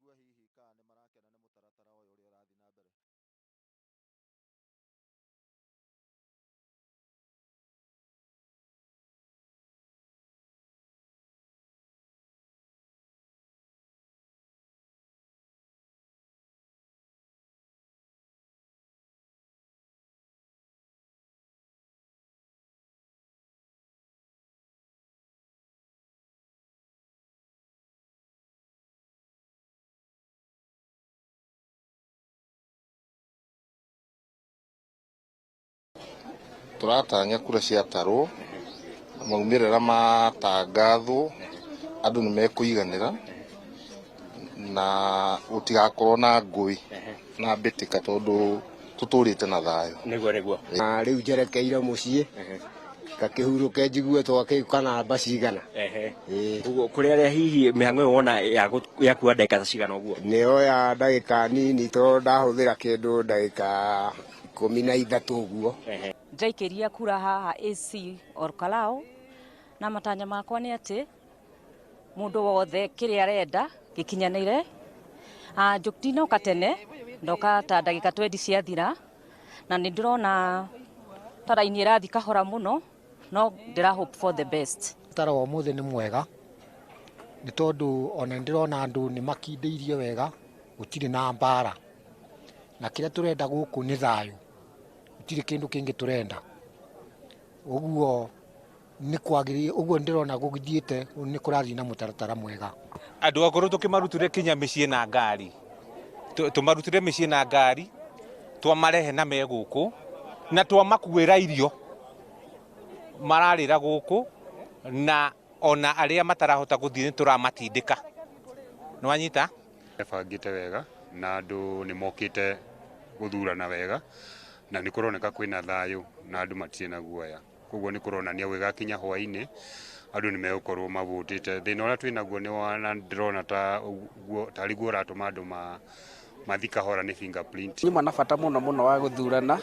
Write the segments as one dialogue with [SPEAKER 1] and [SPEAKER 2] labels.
[SPEAKER 1] Tũigue hihi kana nĩ marakena nĩ mũtaratara ũyũ ũrĩa ũrathiĩ na mbere.
[SPEAKER 2] Tũratanya kura ciatarwo na maumĩrĩra matangathwo andũ nĩ mekũiganĩra na gũtigakorwo na ngũĩ na mbĩtĩka tondũ tũtũrĩte na thayũ.
[SPEAKER 3] Nĩguo nĩguo.
[SPEAKER 4] Na rĩu njerekeire mũciĩ ngakĩhurũke njigue twakĩũka namba cigana.
[SPEAKER 3] Ũguo kũrĩ arĩa hihi mĩhang'o ĩyo wona yakuoya ndagĩka ta cigana ũguo?
[SPEAKER 4] Nĩyoya ndagĩka nini tondũ ndahũthĩra kĩndũ ndagĩka 13 ũguo.
[SPEAKER 5] Ndaikĩria kura haha AC Olkalou na matanya makwa nĩ atĩ mũndũ wothe kĩrĩa arenda gĩkinyanĩre. Ndinoka tene, ndoka ta ndagĩka 20 ciathira, na nĩ ndĩrona ta raini ĩrathiĩ kahora mũno, no ndĩra hope for the best.
[SPEAKER 6] Mũtaratara wa ũmũthĩ nĩ mwega nĩ tondũ ona nĩndĩrona andũ nĩ makindĩirie wega, gũtirĩ na mbara, na kĩrĩa tũrenda gũkũ nĩ thayũ, gũtirĩ kĩndũ kĩngĩ tũrenda. Ũguo nĩ kwagĩrĩire, ũguo ndĩrona gũthiĩte nĩ kũrathiĩ na mũtaratara mwega.
[SPEAKER 7] Andũ akũrũ tũkĩmarutire kinya mĩciĩ na ngari, tũmarutire mĩciĩ na ngari, twamarehe na me gũkũ, na twamakuĩra irio mararĩra gũkũ, na ona arĩa matarahota gũthiĩ nĩ tũramatindĩka. Nĩwanyita?
[SPEAKER 8] Ebangĩte wega na andũ nĩ mokĩte gũthurana wega na nĩ kũroneka kwĩna thayũ na andũ matirĩ na guoya. Koguo nĩ kũronania gũgĩgakinya hwainĩ andũ nĩ megũkorwo mavũtĩte. Thĩna ũrĩa twĩnaguo nĩ wa na ndĩrona ta tarĩ guo ũratũma andũ mathiĩ kahora nĩ fingerprint.
[SPEAKER 9] Nyuma na bata mũno mũno wa gũthurana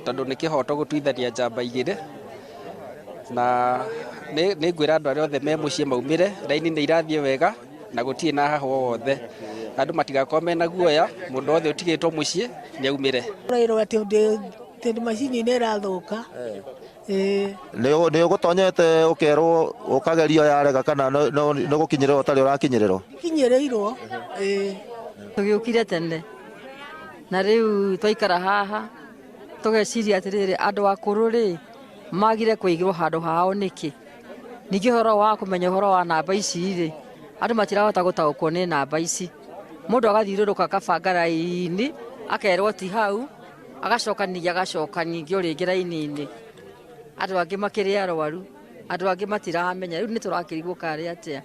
[SPEAKER 9] tondũ nĩ kĩhoto gũtuithania njamba igĩrĩ, na nĩ ngwĩra andũ arĩa othe me mũciĩ maumĩre, raini nĩ irathiĩ wega na gũtirĩ na hahũ o wothe. Andũ matigakorwo mena guoya, mũndũ wothe ũtigĩtwo mũciĩ nĩ aumĩre.
[SPEAKER 10] Ũrairwo atĩ macini nĩ ĩrathũka.
[SPEAKER 1] Nĩ ũgũtonyete ũkerwo ũkagerio yarega kana nĩ gũkinyĩrĩrwo ũtarĩ ũrakinyĩrĩrwo?
[SPEAKER 10] Kinyĩrĩirwo.
[SPEAKER 11] Tũgĩũkire tene na rĩu twaikara haha tũgeciria atĩrĩrĩ, andũ akũrũ rĩ magire kũigĩrwo handũ hao nĩkĩ? Ningĩ ũhoro wa kũmenya ũhoro wa namba ici rĩ, andũ matirahota gũtaũkwo nĩ namba ici. Mũndũ agathiũrũrũka akabanga raini, akerwo ti hau, agacoka ningĩ agacoka ningĩ o rĩngĩ raini-inĩ. Andũ angĩ makĩrĩ arwaru, andũ angĩ matiramenya, rĩu nĩ tũrakĩrigwo karĩ atĩa.